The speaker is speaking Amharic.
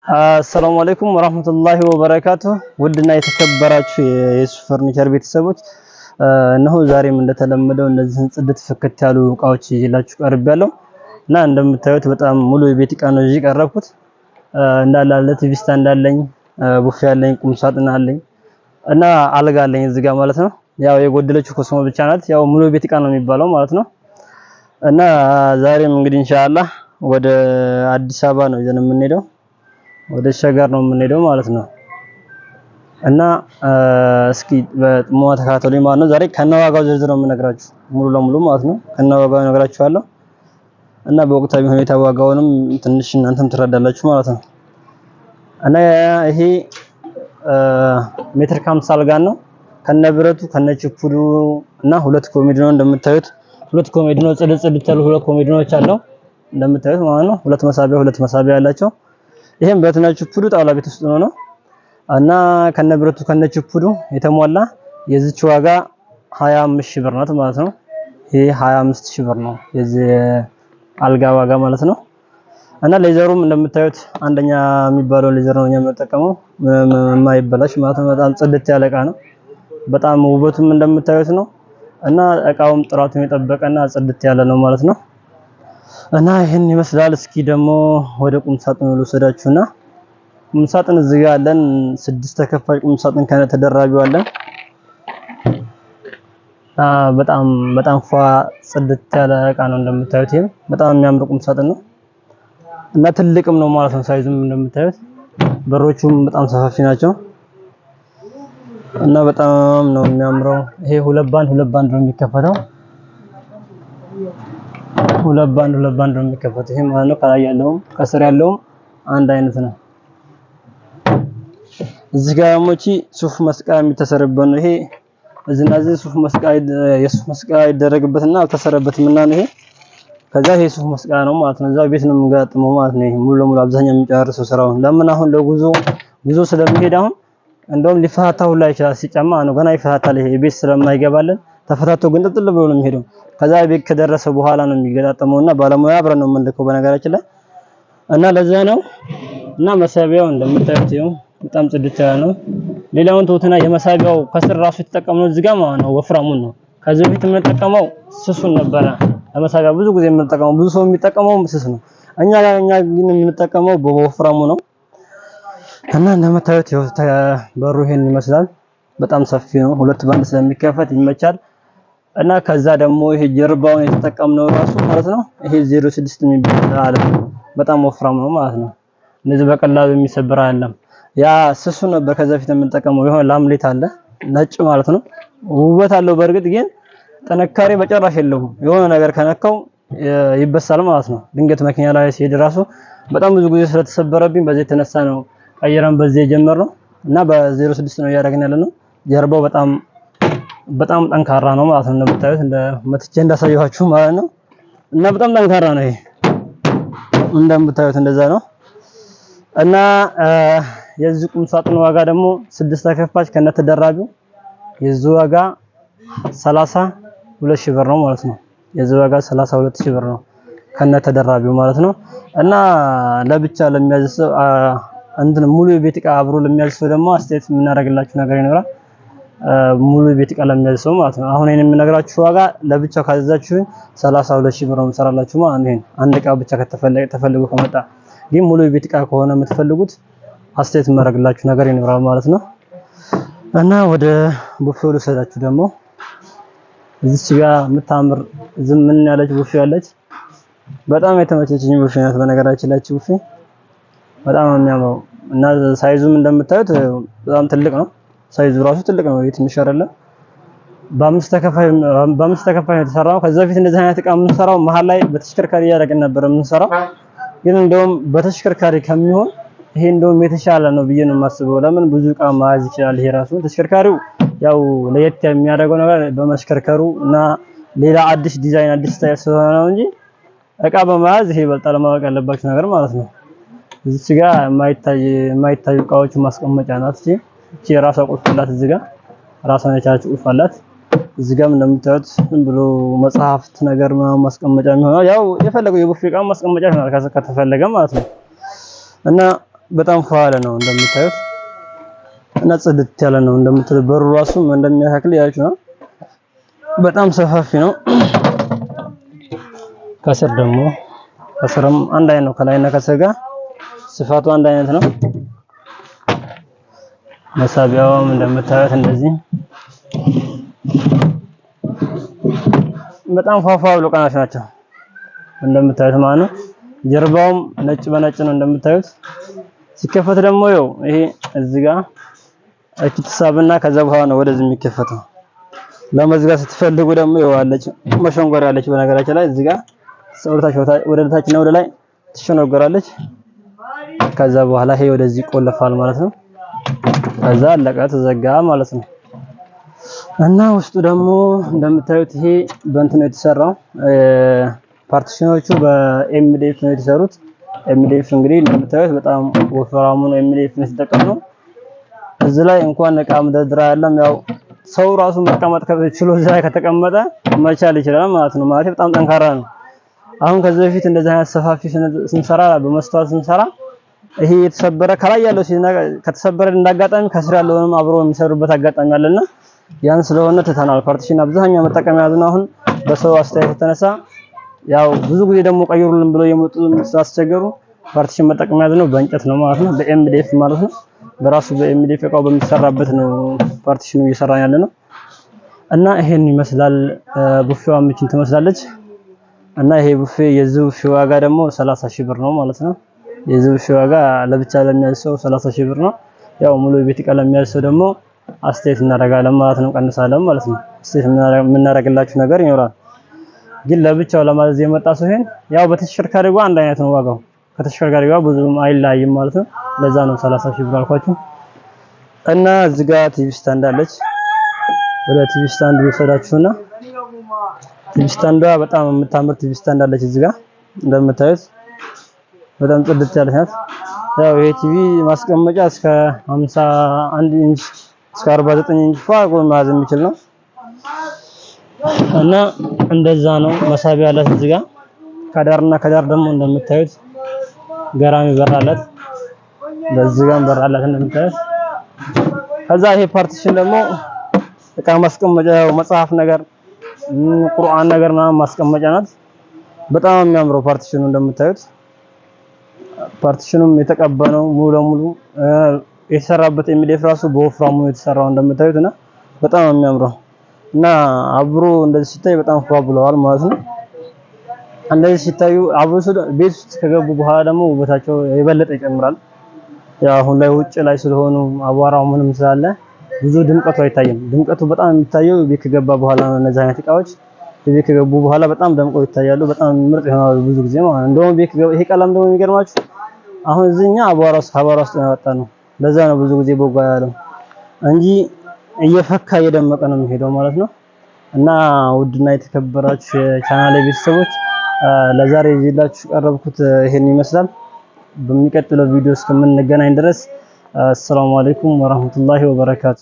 አሰላሙ አለይኩም ወራህመቱላሂ ወበረካቱ። ውድና የተከበራችሁ የየሱፍ ፈርኒቸር ቤተሰቦች፣ እነሆ ዛሬም እንደተለመደው እነዚህን ጽድት ፍክት ያሉ እቃዎች ይዤላችሁ ቀርቤያለሁ እና እንደምታዩት በጣም ሙሉ የቤት እቃ ነው ይዤ ቀረብኩት። እንዳለ አለ፣ TV stand አለኝ፣ ቡፌ አለኝ፣ ቁም ሳጥን አለኝ እና አልጋ አለኝ እዚህ ጋር ማለት ነው። ያው የጎደለችው ኮስሞ ብቻ ናት። ያው ሙሉ የቤት እቃ ነው የሚባለው ማለት ነው። እና ዛሬም እንግዲህ ኢንሻአላህ ወደ አዲስ አበባ ነው ይዘን የምንሄደው፣ ወደ ሸገር ነው የምንሄደው ማለት ነው። እና እስኪ በጥሞና ተከታተሉኝ ማለት ነው። ዛሬ ከነዋጋው ዝርዝር ነው የምነግራችሁ ሙሉ ለሙሉ ማለት ነው። ከነዋጋው እነግራችኋለሁ እና በወቅታዊ ሁኔታ ዋጋውንም ትንሽ እናንተም ትረዳላችሁ ማለት ነው። እና ይሄ ሜትር ከሀምሳ አልጋ ነው ከነብረቱ ከነችፑዱ እና ሁለት ኮሜዲኖ እንደምታዩት፣ ሁለት ኮሜዲኖ ጽድት ጽድት ያሉ ሁለት ኮሜዲኖች አለው እንደምታዩት ማለት ነው። ሁለት መሳቢያ ሁለት መሳቢያ ያላቸው፣ ይሄም ብረትና ችፑዱ ጣውላ ቤት ውስጥ ነው እና ከነብረቱ ከነችፑዱ የተሟላ የዚች ዋጋ 25 ሺህ ብር ናት ማለት ነው። ይሄ 25 ሺህ ብር ነው የዚህ አልጋ ዋጋ ማለት ነው። እና leather ኡም እንደምታዩት አንደኛ የሚባለው leather ነው እኛ የምንጠቀመው፣ የማይበላሽ ማለት ነው። በጣም ጽድት ያለ እቃ ነው። በጣም ውበቱም እንደምታዩት ነው እና እቃውም ጥራቱን የጠበቀና ጽድት ያለ ነው ማለት ነው። እና ይህን ይመስላል። እስኪ ደግሞ ወደ ቁም ሳጥኑ ልውሰዳችሁና ቁም ሳጥን እዚህ ጋር አለን። ስድስት ተከፋይ ቁም ሳጥን ከነ ተደራቢው አለን። በጣም በጣም ፏ ጽድት ያለ እቃ ነው እንደምታዩት። ይሄም በጣም የሚያምር ቁም ሳጥን ነው እና ትልቅም ነው ማለት ነው። size ኡም እንደምታዩት በሮቹም በጣም ሰፋፊ ናቸው እና በጣም ነው የሚያምረው። ይሄ ሁለት ባንድ ሁለት ባንድ ነው የሚከፈተው። ሁለት ባንድ ሁለት ባንድ ነው የሚከፈተው። ይሄ ማለት ነው ከላይ ያለውም ከስር ያለውም አንድ አይነት ነው። እዚህ ጋር ደግሞ እቺ ሱፍ መስቀያ የሚተሰርበት ነው። ይሄ እዚህና እዚህ ሱፍ መስቀያ፣ የሱፍ መስቀያ ይደረግበትና አልተሰረበትም እና ነው ይሄ። ከዛ ይሄ ሱፍ መስቀያ ነው ማለት ነው። እዛ ቤት ነው የምንገጣጥመው ማለት ነው። ይሄ ሙሉ ለሙሉ አብዛኛው የሚጨርሰው ስራውን ለምን አሁን ለጉዞ ጉዞ ስለሚሄድ አሁን እንደውም ሊፈታታ ሁላ ይችላል። ሲጨማ ነው ገና ይፈታታል። ይሄ ቤት ስለማይገባልን ተፈታቶ ግን ጥጥል ብሎ ነው የሚሄደው። ከዛ ቤት ከደረሰ በኋላ ነው የሚገጣጠመውና ባለሙያ አብረን ነው የምንልከው በነገራችን ላይ እና ለዛ ነው። እና መሳቢያው እንደምታዩት ይኸው በጣም ጽድት ያለ ነው። ሌላውን ተውትና የመሳቢያው ከስር ራሱ የተጠቀምነው እዚህ ጋር ማለት ነው ወፍራሙን ነው። ከዚህ በፊት የምንጠቀመው ስሱን ነበረ። ለመሳቢያ ብዙ ጊዜ የምንጠቀመው፣ ብዙ ሰው የሚጠቀመው ስስ ነው። እኛ ግን የምንጠቀመው በወፍራሙ ነው። እና እንደምታዩት ይኸው በሩ ይሄን ይመስላል። በጣም ሰፊ ነው። ሁለት ባንድ ስለሚከፈት ይመቻል። እና ከዛ ደግሞ ይሄ ጀርባውን የተጠቀምነው ራሱ ማለት ነው ይሄ 06 የሚባል አለ። በጣም ወፍራም ነው ማለት ነው። እንደዚህ በቀላሉ የሚሰበር አይደለም። ያ ስሱ ነበር ከዛ በፊት የምንጠቀመው፣ የሆነ ላምሌት አለ ነጭ ማለት ነው። ውበት አለው በእርግጥ ግን ጥንካሬ በጭራሽ የለውም። የሆነ ነገር ከነካው ይበሳል ማለት ነው። ድንገት መኪና ላይ ሲሄድ ራሱ በጣም ብዙ ጊዜ ስለተሰበረብኝ በዚህ የተነሳ ነው ቀይረን በዚህ የጀመርነው እና በ06 ነው እያደረግን ያለነው። ጀርባው በጣም በጣም ጠንካራ ነው ማለት ነው። እንደምታዩት እንደ መትቼ እንዳሳየኋችሁ ማለት ነው። እና በጣም ጠንካራ ነው ይሄ እንደምታዩት እንደዛ ነው። እና የዚህ ቁም ሳጥን ዋጋ ደግሞ ስድስት ተከፋች ከነተደራቢው የዚህ ዋጋ 32 ሺህ ብር ነው ማለት ነው። የዚህ ዋጋ 32 ሺህ ብር ነው ከነተደራቢው ማለት ነው። እና ለብቻ ለሚያዝ ሰው፣ እንትን ሙሉ የቤት እቃ አብሮ ለሚያዝ ሰው ደግሞ አስተያየት የምናደርግላችሁ ነገር ይኖራል። ሙሉ የቤት እቃ ለሚያዝ ሰው ማለት ነው። አሁን ይሄን የምነግራችሁ ዋጋ ለብቻው ካዘዛችሁኝ 32 ሺህ ብር ነው የምሰራላችሁ ማለት ነው። ይሄን አንድ እቃ ብቻ ከተፈለገ ተፈልጎ ከመጣ ግን ሙሉ የቤት እቃ ከሆነ የምትፈልጉት አስተያየት የማደርግላችሁ ነገር ይኖራል ማለት ነው። እና ወደ ቡፌው ልውሰዳችሁ ደግሞ። እዚች ጋር የምታምር ዝምን ያለች ቡፌ አለች። በጣም የተመቸችኝ ቡፌ ናት። በነገራችን ላይ ቡፌ በጣም ነው የሚያምረው እና size ኡም እንደምታዩት በጣም ትልቅ ነው። size ኡ ራሱ ትልቅ ነው፣ ትንሽ አይደለም። በአምስት ተከፋይ በአምስት ተከፋይ ነው የተሰራው። ከዛ በፊት እንደዚህ አይነት እቃ የምንሰራው መሀል ላይ በተሽከርካሪ እያደረግን ነበር የምንሰራው። ግን እንደውም በተሽከርካሪ ከሚሆን ይሄ እንደውም የተሻለ ነው ብዬ ነው የማስበው። ለምን ብዙ እቃ መያዝ ይችላል። ይሄ ራሱ ተሽከርካሪው ያው ለየት የሚያደርገው ነገር በመሽከርከሩ እና ሌላ አዲስ ዲዛይን አዲስ style ስለሆነ ነው እንጂ እቃ በመያዝ ይሄ ይበልጣል። ማወቅ ያለባችሁ ነገር ማለት ነው። እዚች ጋር የማይታዩ እቃዎች ማስቀመጫ ናት። እቺ የራሷ ቁልፍ አላት። እዚህ ጋር ራሷን የቻለች ቁልፍ አላት። እዚህ ጋርም እንደምታዩት ዝም ብሎ መጽሐፍት ነገር ምናምን ማስቀመጫ የሚሆነው ያው የፈለገው የቡፌ እቃ ማስቀመጫ ይሆናል ከተፈለገ ማለት ነው። እና በጣም ፏ ያለ ነው እንደምታዩት እና ጽድት ያለ ነው እንደምትሉ። በሩ ራሱ እንደሚያካክል ያችሁ ነው። በጣም ሰፋፊ ነው። ከስር ደግሞ ከስርም አንድ አይነት ነው። ከላይና ከስር ጋር ስፋቱ አንድ አይነት ነው። መሳቢያውም እንደምታዩት እንደዚህ በጣም ፏፏ ብሎ ቀናች ናቸው እንደምታዩት ማለት ነው። ጀርባውም ነጭ በነጭ ነው እንደምታዩት። ሲከፈት ደግሞ ይኸው ይሄ እዚህ ጋር እቺ ትሳብና ከዛ በኋላ ነው ወደዚህ የሚከፈተው። ለመዝጋት ስትፈልጉ ደግሞ ይኸው አለች መሸንጎር ያለች። በነገራችን ላይ እዚህ ጋር ወደ ታችና ወደ ላይ ትሸነጎራለች። ከዛ በኋላ ይሄ ወደዚህ ይቆለፋል ማለት ነው። ከዛ አለቀ፣ ተዘጋ ማለት ነው። እና ውስጡ ደግሞ እንደምታዩት ይሄ በእንትን ነው የተሰራው። partition ኦቹ በ MDF ነው የተሰሩት። MDF እንግዲህ እንደምታዩት በጣም ወፍራሙ ነው MDF ነው የተጠቀምነው። እዚህ ላይ እንኳን እቃ መደርደሪያ ያለም ያው ሰው ራሱ መቀመጥ ችሎ እዚህ ላይ ከተቀመጠ መቻል ይችላል ማለት ነው። ማለት በጣም ጠንካራ ነው። አሁን ከዚህ በፊት እንደዚህ አይነት ሰፋፊ ስንሰራ በመስታወት ስንሰራ ይሄ የተሰበረ ከላይ ያለው ከተሰበረ እንዳጋጣሚ ከስር ያለውንም አብሮ የሚሰሩበት አጋጣሚ አለና ያን ስለሆነ ትተናል። partition አብዛኛው መጠቀም ያዝነው አሁን በሰው አስተያየት የተነሳ ያው ብዙ ጊዜ ደግሞ ቀይሩልን ብለው የመጡ ስላስቸገሩ partition መጠቀም ያዝነው በእንጨት ነው ማለት ነው፣ በ MDF ማለት ነው። በራሱ በ MDF እቃው በሚሰራበት ነው partition ኑ እየሰራን ያለ ነው። እና ይሄን ይመስላል። ቡፌዋ ምችን ትመስላለች። እና ይሄ ቡፌ የዚህ ቡፌ ዋጋ ደግሞ 30 ሺህ ብር ነው ማለት ነው። የዚህ ቡፌ ዋጋ ለብቻ ለሚያዝ ሰው 30 ሺህ ብር ነው። ያው ሙሉ ቤት እቃ ለሚያዝ ሰው ደግሞ አስተያየት እናደርጋለን ማለት ነው፣ ቀንሳለን ማለት ነው። አስተያየት የምናደርግላችሁ ነገር ይኖራል። ግን ለብቻው ለማዘዝ የመጣ ሰው ይሄን ያው በተሽከርካሪ ጋር አንድ አይነት ነው ዋጋው፣ ከተሽከርካሪ ጋር ብዙም አይለያይም ማለት ነው። ለዛ ነው 30 ሺህ ብር አልኳችሁ። እና እዚህ ጋር TV stand አለች። ወደ TV stand ይወሰዳችሁና TV stand ዷ በጣም የምታምር TV stand አለች እዚህ ጋር እንደምታዩት በጣም ጽድት ያለች ናት። ያው ይሄ ቲቪ ማስቀመጫ እስከ 51 ኢንች እስከ 49 ኢንች ፏ መያዝ የሚችል ነው። እና እንደዛ ነው። መሳቢያ አላት እዚህ ጋር ከዳርና ከዳር ደግሞ እንደምታዩት ገራሚ በር አላት። በዚህ ጋር በር አላት እንደምታዩት። ከዛ ይሄ partition ደግሞ እቃ ማስቀመጫ መጽሐፍ ነገር ቁርአን ነገር ምናምን ማስቀመጫ ናት። በጣም የሚያምረው partition ኑ እንደምታዩት። partition ኑም የተቀባ ነው ሙሉ ለሙሉ የተሰራበት MDF ራሱ በወፍራሙ የተሰራው እንደምታዩት እና በጣም የሚያምረው እና አብሮ እንደዚህ ሲታይ በጣም ፏ ብለዋል ማለት ነው። እንደዚህ ሲታዩ አብሮ ቤት ውስጥ ከገቡ በኋላ ደግሞ ውበታቸው የበለጠ ይጨምራል። ያው አሁን ላይ ውጭ ላይ ስለሆኑ አቧራው ምንም ስላለ ብዙ ድምቀቱ አይታይም። ድምቀቱ በጣም የሚታየው ቤት ከገባ በኋላ ነው። እነዚህ አይነት እቃዎች ቤት ከገቡ በኋላ በጣም ደምቀው ይታያሉ። በጣም ምርጥ ይሆናሉ ብዙ ጊዜ ማለት ነው። እንደውም ቤት ይሄ ቀለም ደግሞ የሚገርማችሁ አሁን እዚህኛ አቧራ ውስጥ አቧራ ውስጥ ነው ያወጣ ነው። ለዛ ነው ብዙ ጊዜ ቦጋ ያለው እንጂ እየፈካ እየደመቀ ነው የሚሄደው ማለት ነው። እና ውድና የተከበራችሁ የቻናሌ ቤተሰቦች ለዛሬ ይዤላችሁ ቀረብኩት ይሄን ይመስላል። በሚቀጥለው ቪዲዮ እስከምንገናኝ ድረስ አሰላሙ አለይኩም ወራህመቱላሂ ወበረካቱ።